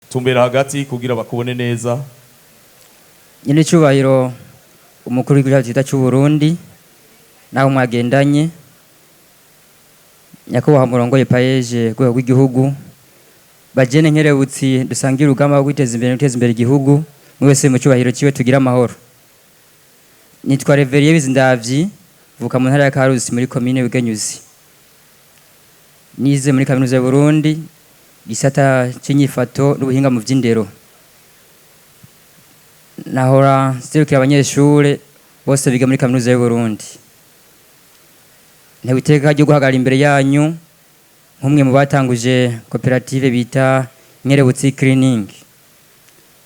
Tumbera hagati kugira bakubone neza. Nyine cyubahiro umukuru w'igihugu cyiza cy'u Burundi naho mwagendanye, nyakubahwa murongoye PAEEJ rwego rw'igihugu, bajene nkerebutsi dusangira urugamba rwo kwiteza imbere no guteza imbere igihugu, mwese mu cyubahiro ciwe tugira amahoro. Nitwa Reveriye Bizindavyi, vuka mu ntara ya Karusi muri komine Bugenyuzi. Nize muri kaminuza y'u Burundi gisata c'inyifato n'ubuhinga mu vy'indero. Nahora nserukira abanyeshure bose biga muri kaminuza y'u Burundi. Ntewe iteka ryo guhagarara imbere yanyu nk'umwe mu batanguje koperative bita Nkerebutsi Cleaning.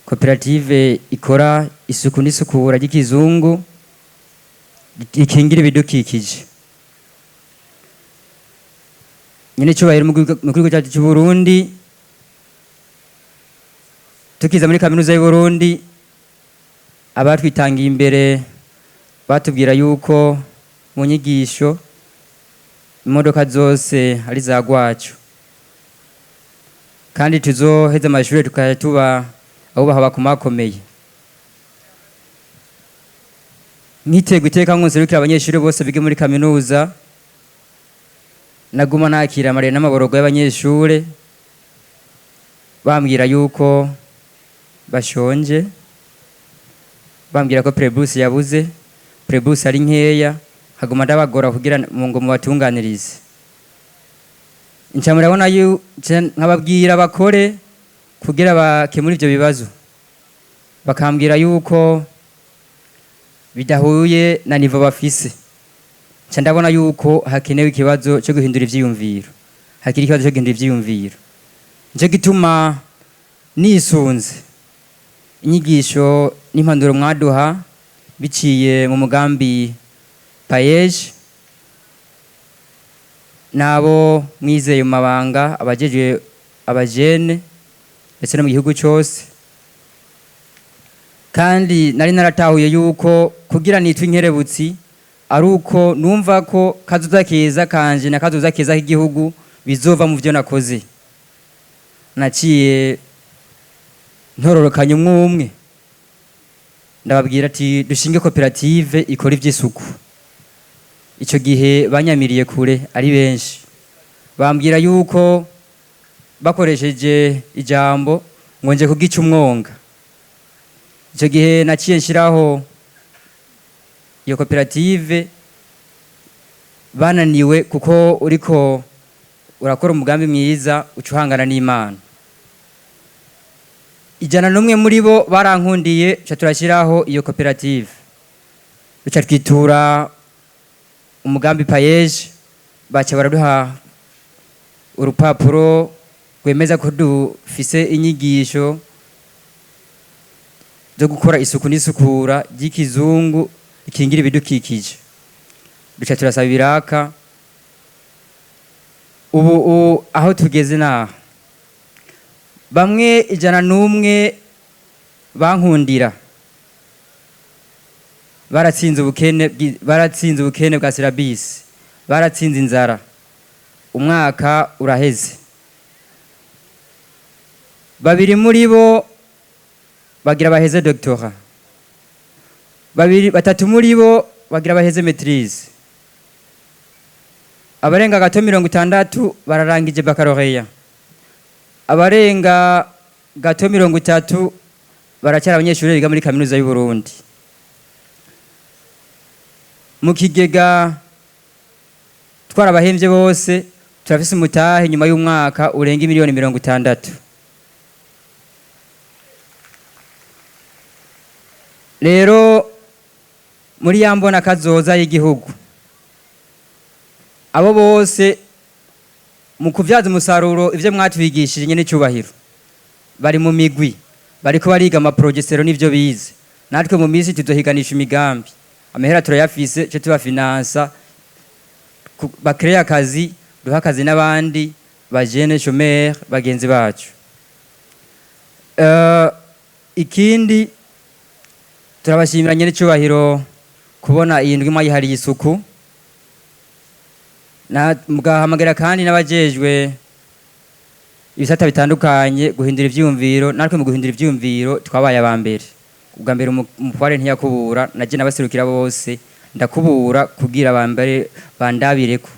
Koperative ikora isuku n'isukura ry'ikizungu ikingira ibidukikije. Nyene cyubahiro mu gihugu cyacu cy'u Burundi, tukiza muri kaminuza y'u Burundi, abatwitangiye imbere batubwira yuko mu nyigisho imodoka zose ari za gwacu, kandi tuzoheza amashuri tukajya tuba abubaha bakomakomeye. Nkitego iteka nkunserukira abanyeshuri bose biga muri kaminuza, naguma nakira amarira n'amaborogo y'abanyeshure bambwira yuko bashonje, bambwira ko prebus yabuze, prebus ari nkeya, haguma ndabagora kugira ngo mubatunganirize. Nca murabona nkababwira bakore kugira bakemure ivyo bibazo, bakambwira yuko bidahuye na nivo bafise. Nca ndabona yuko hakenewe ikibazo cyo guhindura ivyiyumviro, hakiri ikibazo cyo guhindura ivyiyumviro. Nico gituma nisunze inyigisho n'impanuro mwaduha biciye mu mugambi PAEEJ, nabo mwizeye mu mabanga abajejwe abajene ndetse no mu gihugu cyose. Kandi nari naratahuye yuko kugira nitwe inkerebutsi ari uko numva ko kazoza keza kanje na kazoza keza k'igihugu bizova mu byo nakoze. Naciye ntororokanya umwe umwe, ndababwira ati dushinge koperative ikora ivy'isuku. Ico gihe banyamiriye kure ari benshi, bambwira yuko bakoresheje ijambo ngo nje kugica umwonga. Ico gihe naciye nshiraho iyo koperative, bananiwe kuko uriko urakora umugambi mwiza uca uhangana n'Imana. 101 muri bo barankundiye, ca turashyiraho iyo koperative, duca twitura umugambi PAEEJ, baca baraduha urupapuro rwemeza ko dufise inyigisho zo gukora isuku n'isukura ry'ikizungu ikingira ibidukikije. Duca turasaba ibiraka. Ubu aho tugeze naha, bamwe 101 bankundira baratsinze ubukene, baratsinze ubukene bwa syllabus, baratsinze inzara, umwaka uraheze. Babiri muri bo bagira baheze doctorat, babiri batatu muri bo bagira baheze maîtrise, abarenga gato 60 bararangije baccalauréat, abarenga gato 30 baracyari abanyeshuri biga muri kaminuza y'u Burundi. Mu kigega twarabahemvye bose, turafise umutahe nyuma y'umwaka urenga miliyoni 60. Rero muri ya mbona kazoza y'igihugu, abo bose mu kuvyaza umusaruro ivyo mwatwigishije nyene cyubahiro, bari mu migwi bariko bariga amaprogesero n'ivyo bize. Natwe mu minsi tuzohiganisha imigambi, amahera turayafise, cyo tubafinansa bakreye akazi, duha akazi n'abandi bajene chômeur bagenzi bacu. Ikindi turabashimira nyene cyubahiro kubona iyi ndwi mwayihariye isuku, na mugahamagara kandi n'abajejwe Ibisata bitandukanye, guhindura ivyiyumviro, natwe mu guhindura ivyiyumviro twabaye aba mbere. Ubwa mbere umutware ntiyakubura, naje nabaserukira bose ndakubura kugira bambere bandabireko.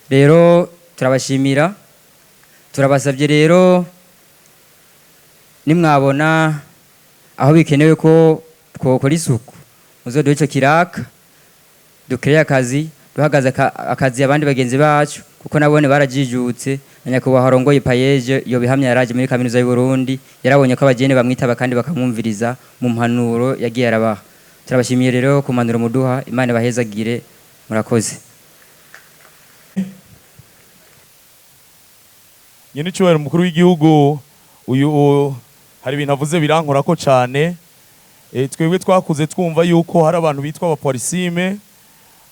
Rero turabashimira, turabasabye rero nimwabona aho bikenewe ko twokora isuku, muzoduhe ico kiraka, dukereye akazi, duhagaze akazi abandi bagenzi bacu, kuko nabone barajijutse. Na nyakubahwa arongoye PAEEJ yobihamya, yaraje muri Kaminuza y'u Burundi, yarabonye ko abajene bamwitaba kandi bakamwumviriza mu mpanuro yagiye arabaha. Turabashimiye rero ku mpanuro muduha. Imana ibahezagire, murakoze. Nyene icyubahiro umukuru w'igihugu, uyu hari ibintu avuze birankorako cyane. Twebwe twakuze twumva yuko hari abantu bitwa abapolisime.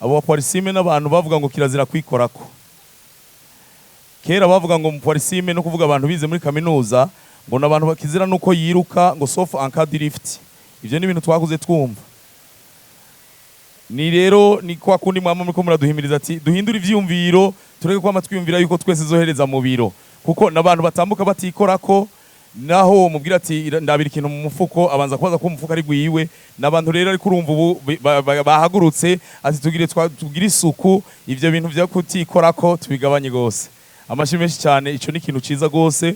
Abo bapolisime n'abantu bavuga ngo kirazira kwikorako. Kera bavuga ngo umupolisime no kuvuga abantu bize muri kaminuza, ngo n'abantu bakizira nuko yiruka, ngo sauf en cas de lift. Ivyo ni ibintu twakuze twumva. Ni rero ni kwa kundi mwama muriko muraduhimiriza ati duhindure ivyiyumviro, tureke kwama twiyumvira yuko twese zohereza mu biro, kuko n'abantu batambuka batikorako. Naho mubwira ati ndabira ikintu mu mufuko, abanza kubaza ko umufuko ari gwiwe. N'abantu rero ariko urumva ubu bahagurutse ati tugire tugire isuku, ivyo bintu vyo kutikorako tubigabanye gose. Amashi menshi cyane, ico ni ikintu ciza gose.